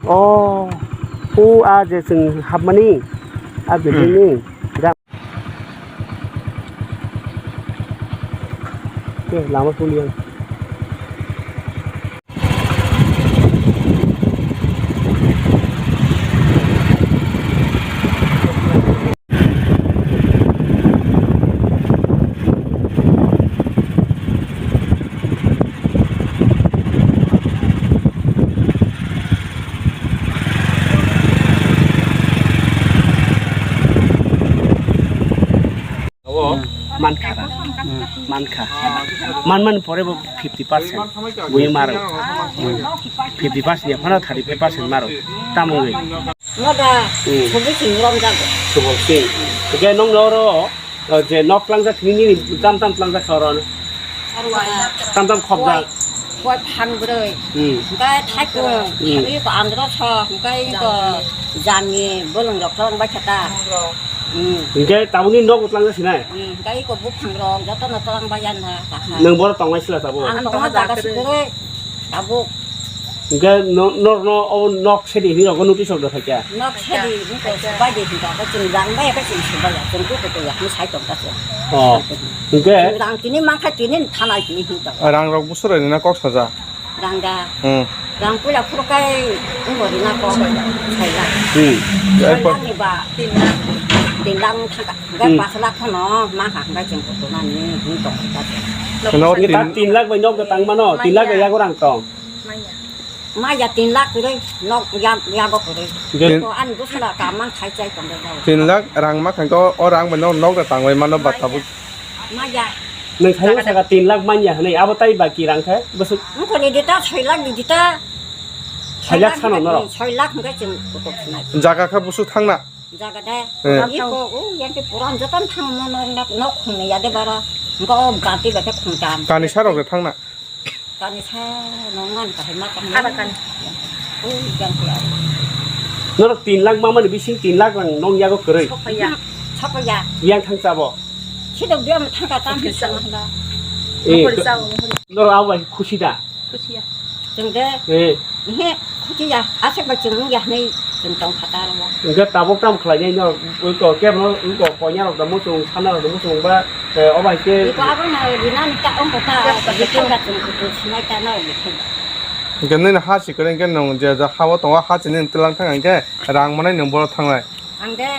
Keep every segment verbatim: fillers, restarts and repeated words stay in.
Oh, o a je chwng hapmani, a building ni. Lama kuliang. Mankha ba? Mankha. Man man pore bo fifty percent. Bui maro. Fifty percent ya phano thirty five percent maro. Tamo wngwi? Ngoda, hmm. Subol Singh rom jago. Subol Singh. Oke, nong noro, eh, je nok tlangjak thini nini tam tam tlangjak kha oro. Tam tam khobjak. Koi phang broi. Hmm. Hingke thaikung. Hmm. Hingke ko andro so, hingke ko jami bolong rok tong bai khata. Hmm. Hingke tabuni nok tlangjak sinai? Hmm. Hingke ko buphang rok joto no tong bai yan ha. Nang boro tong lai sila tabo? Ang tong jaga sikore. Tabuk. Hingke no, no, no, o nok sedi hini rok notice rok da thakya? Nok sedi hini ko subai de hini ko chwng rang bai ka chwng subai ya. Chwng ko ko ya hini sai tong ta se. Oh. Hingke? Chwng rang tini mangkha tini thanai tini hini tong. Rang rok busur ni na kok saja? Rang da. Hmm. Rang pula phuru kai ungo rina ko. Sai la. Hmm. Sai la ni ba. Tin lakh thangka. Hingke hmm. Pas lakh no mangkha hingke chwng ko to na ni hini tong ta se. No, tin lakh bai nok da tang mano. Tin lakh bai yago rang tong. Maya. Maya tin lakh kwrwi, nok ya, yago kwrwi. Tin- Ko ani bwsala ka mang khai chai tong dai. Tin lakh rang ma khan ko, o rang bai nok, nok da tangwi mano ba tabuk. Maya. Nang thayo saka tin lakh manya hwnwi, abo tai baki rang khe bwswk. Nokho ni dita soi lakh ni dita. Soi lakh sano norok? Soi lakh hwnkhe chwng kutuk sinai. Jaga khe bwswk thangna? Jaga de. Eh. Iko, o, yang ke puran joton thang mo nok, nok khung ni ya de bara. Nokho ganti ba khe khung tam. Kani sarok de thangna? Kani sa nong ngan ka hai ma tong. Ada kani. Oh, yang ke ada. Norok tin lakh mama ni bising tin lakh rang nong yago kwrwi. Sokaya. Sokaya. Yang thang chabo. Sidok dia ma thang ka tam hi sa handa. Eh, nokori chabo. Norok abo bai khusi da? Khusi ya. Chwng de. Eh. Ehe, khusi ya. Aswk bai chwng ya nei. Chwng tong kha ta ro. Hingke tabuk tam khlai nai no, ui ko kebo no, ui ko konya rok da muchung, sana rok da muchung ba, eh, obo hai khe. Iko abo no rina ni ta ong ko ta, bikhing ga chwng kutu sinai ta no bikhing. Hingke nini ha si kwrwi hingke nwng je ja ha o tongo ha chini twilang thang hingke rang manai nwng boro thangnai. Ang de,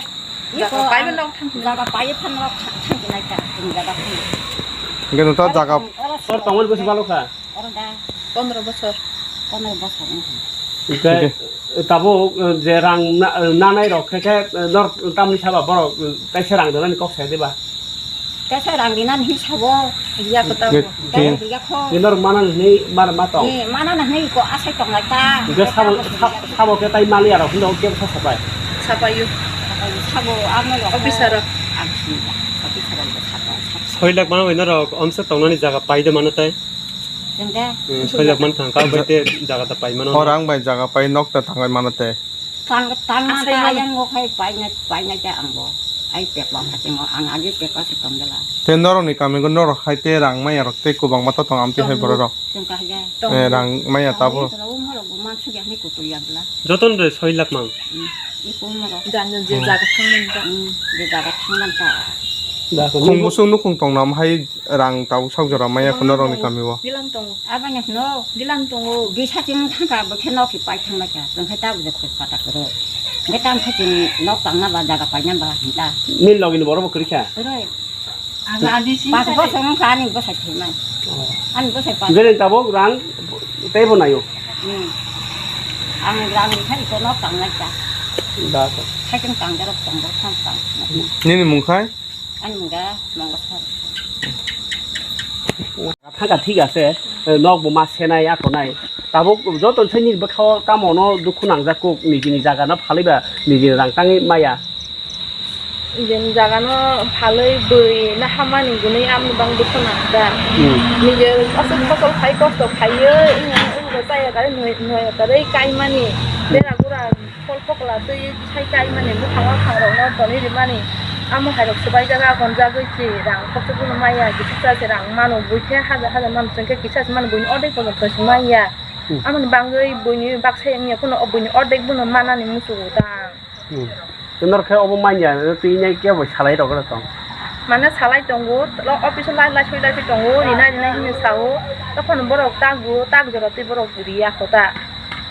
iko jaga pai ang no thang jaga pai phan no thang, thang nai ta, chwng jaga thang. Hingke nwng ta jaga. Oro tor tongmani bwswk balo kha? Oro da. Pondro bosor. Pondro bosor, wngkha. Hingke, tabuk, eh, je rang na-, nanai rok khe khe, eh, nor tamni saba borok, eh, kaisa rang donani kok saya diba? Kaisa rang dinani hin sabo. Riya ko tabo. Tei riya kho. Ni nor mana ni mar ma tong. Ni mana na ni ko asai tong lai ta. Hingke sabo, sa-, sabo khe tai mali aro hindo khe sa sapai. Sapayu. Sabo ano rok. Officer rok. Ang sini. Officer rok sabo. Soi lakh mano bai norok omsa tongnani jaga pai de mano tai. Chwng de. Hmm, soi lakh man thang ka bai te jaga ta pai mano. Hor ang bai jaga pai nok ta thangai mano te. Tang, tang man ta ayang go khai pai na, pai na ja ang bo. Ai pek bang ka chingo ang agi pek ka si tong de la. Te norok ni kami go norok hai te rang maya rok te kubang ma to tong am te hai borok rok. Chwng ka ya. Eh, rang maya ta bo. Ang ni tolo mo rok man su ya ni kutu ya bla. Joton re soi lakh mang. Hmm, i kum mo rok. Jan jan je jaga thang man ta. Hmm, je jaga thang man ta. Khung busung nukhung tong nam hai. Rang tabuk sak jora maya kheno rokni kami o. Gilang tongo. Aboni kheno. Gilang tongo. Bisa chini thangka bo khe nok si pai thangma kha. Tong khe tabuk je khoj pata kwrwi. Hingke tamo khe chini nok tangna ba jaga paina ba hinta. Nini logi ni borok bo kwrwi kha? Kwrwi. Ang adi si. Pas bosor wngkha ani bwsai thwimani. Oh. Ani bwsai pas. Hingke nini tabuk rang tei bo naio? Hmm. Ang rang ni khai ko nok tangnai kha. Da ko. Khai tong tang jarok tong bo thang tang. Nini mung khai? Ani mung da mung da sar. Thangka thik ase, nok bo ma senai, atonai. Tabuk joto se nini bwkhao tamo no dukhu nangjak kuk, nijini jaga no phalwi ba, nijini rang tangwi maya. Nijini jaga no phalwi bwi na hamani gwnwi amni bang dukhu nangda. Hmm. Nije aswk fosol khai kosto khaiwi, wngya wngbo chaya karwi noi, noi karwi kaimani. Hmm. Bera gura. Phol pokla twi sai kai mani, bwkhao phangrokno tonwi rwmani, Amo hai rok swbai jaga gonjagwi se rang khoroksa phano maya, kisa kisa se rang mano, bui khe hajar hajar mano, chwng khe kisa se mano, buini ordek pono thoi se maya. Hmm. Amoni bangwi buini baksa wngya phano buini ordek bono manani muchungo tang. Hmm. Norok khe obo manya, twi nai kebo salai rok tong. Mane salai tongo, lo office o lai lai soi lai soi tongo, rina rina hinwi sao, tokhono borok tago, tak jora twi borok riya kho ta.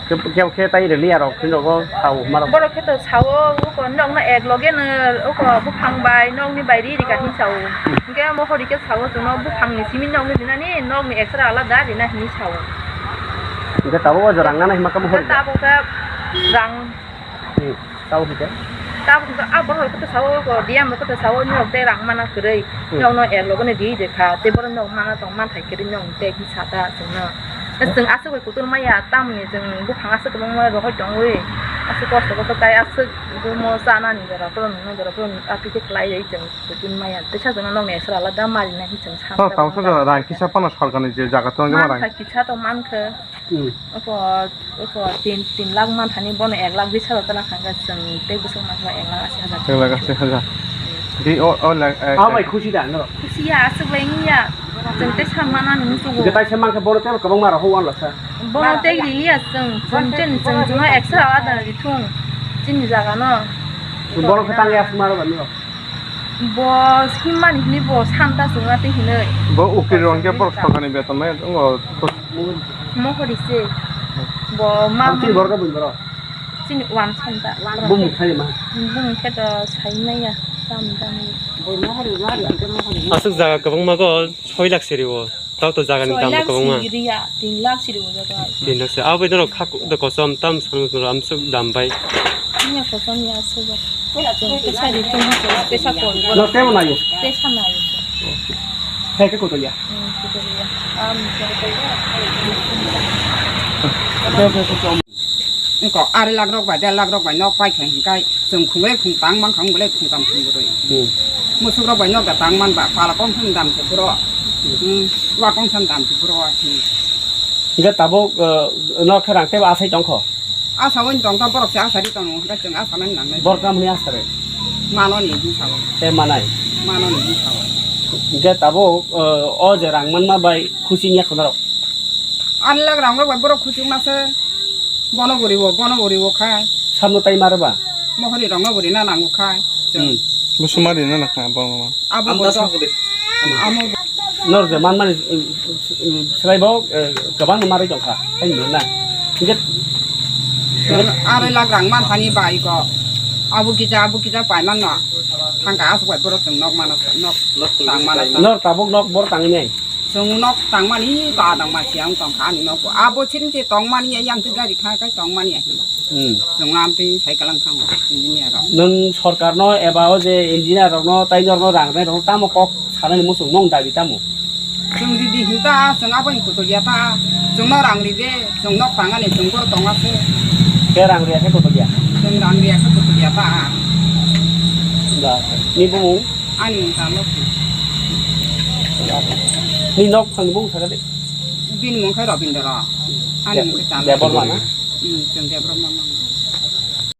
Kebo khe tai rili aro phino go sao marok. Borok khe to sao, uko nokno ek loge no, uko buphang bai nokni bai ri rika hin sao. Hwnkhe mohori khe sao chwngno buphangni simi nokni rinani, nokni extra alada rina hinwi sao. Hwnkhe tabuk o jora nana hima kamo hori. Tabuk khe rang Hmm, tabo hwnkhe? Tabo hwnkhe, ah, borok rok khe sao, ko D M rok khe sao, norok tei rang mana kwrwi. Hmm. Norokno ek loge no ri de kha, tei borok norok mana tong manthai kwrwi norok tei kisa ta chwngno. Chwng aswk bai kutung maya, tamoni chwng buphang aswk kwbangma rohor tongwi, aswk kosto kosto tai aswk bomo chanani jora phuru nungna jora phuru aphi khe khlai ri chwng kutung maya. Teisa chwngno nokni aswk alada mali nai hwn chwng sa. Tamo sa rang kisa phano sorkarni je jaga tong ma rang. Manthai kisa to mankha. Hmm. Oko, oko tin, tin lakh manthani bono ek lakh bis hajar tala thangkha, chwng tei bwswk mankha ek lakh asi hajar. Ek lakh asi hajar. Hmm. Di o, o lakh, eh, Ah, eh. Bai khusi da, no? Khusi ya, aswk bai wngya. Chwng tei samana nini muchungo. Je taisa mankha bono tei kwbangma rok hwn lasa. Bono tei riliya chwng, chwng chen, chwng, chwngno eksa ada rithung. Chini jaga no. Bono khe tangya aswk maro ba no? Bo himmani hinwi bo santa chwngna tei hinwi. Bo ukir rong khe borok sorkarni beton nai wngo. Mohori se. Bo ma. Ang chini borok bini borok. Chini wan santa. Bumung sai ma. Bumung khe to sai maya. Tam tam. Aswk jaga kwbangma go soi lakh siri o. Tao to jaga ni dam kwbangma. Soi lakh siri ya, tin lakh siri o jaga. Tin lakh siri. Abo bai norok khak da kosom tam san norok amsuk dam bai. Niya kosom ya aswk. Chwng kisa ri chwng kisa kol. No temo nayo. Tesa nayo. Hai ke koto ya. Hmm, koto ya. Am koto ya. Eko ari lakh rok bai, der lakh rok bai nok pai khe hinkai chwng khunglai khung tang mankha, wng belai khung tam khung bwrwi. Hmm. Musuk rok bai nok da tang man ba, pala kong thum dam se bwrwi. Hmm. Hmm. Wa kong san dam se bwrwi. Hmm. Hingke tabuk, eh, nok khe rang tebo asai tongkho? Asa wng tong ta borok se asa ri tong hingke chwng asa nang nang nai. Borok tamo ni asa re? Mano ni hing sao. Te manai? Mano ni hing sao. Hingke tabuk, eh, o je rang manma bai khusi wngya kho norok? Ani lak rang rok bai borok khusi wngma se. Bono bo riwo, bono bo riwo khai. Samno tai maro ba? Mohori rokno bo rina nango khai. Hmm. Bo suma rina nang kha, bo ma. Abo bo to. Amo bo. Nor je man mani, um, um, selai bo, eh, kwbang no maroi tong kha. Hai no na. Hingke, arai lak rang man thani bai ko. Abo kisa, abo kisa pai man no. Thang ka asuk bai borok chwng nok mana, nok tang mana. Nor tabuk nok bor tang nai. Chwng nok tangmani to adang ma siyang tong kha ani nok. Abo chini che tongmani ya yang te gari kha kai tongmani ya. Hmm. Chwng lam twi sai kalang thang engineer rok. Nwng sorkar no eba o je engineer rok no tai norok no rang rwnai rok no tamo kok sanani muchung nwng dabi tamo? Chwng ridi hinta chwng abo ni kutul ya ta. Chwng no rang ride chwng nok tangani chwng bor tonga se. Ke rang riya khe kutul ya? Chwng rang riya khe kutul ya ta. Da. Ni bumung? Ani mung Chalok. Ni nok phang bung sakha de? Bini mung khe Robindra. Ani mung khe Chalok. Debbarma na? Hmm, chwng Debbarma mang.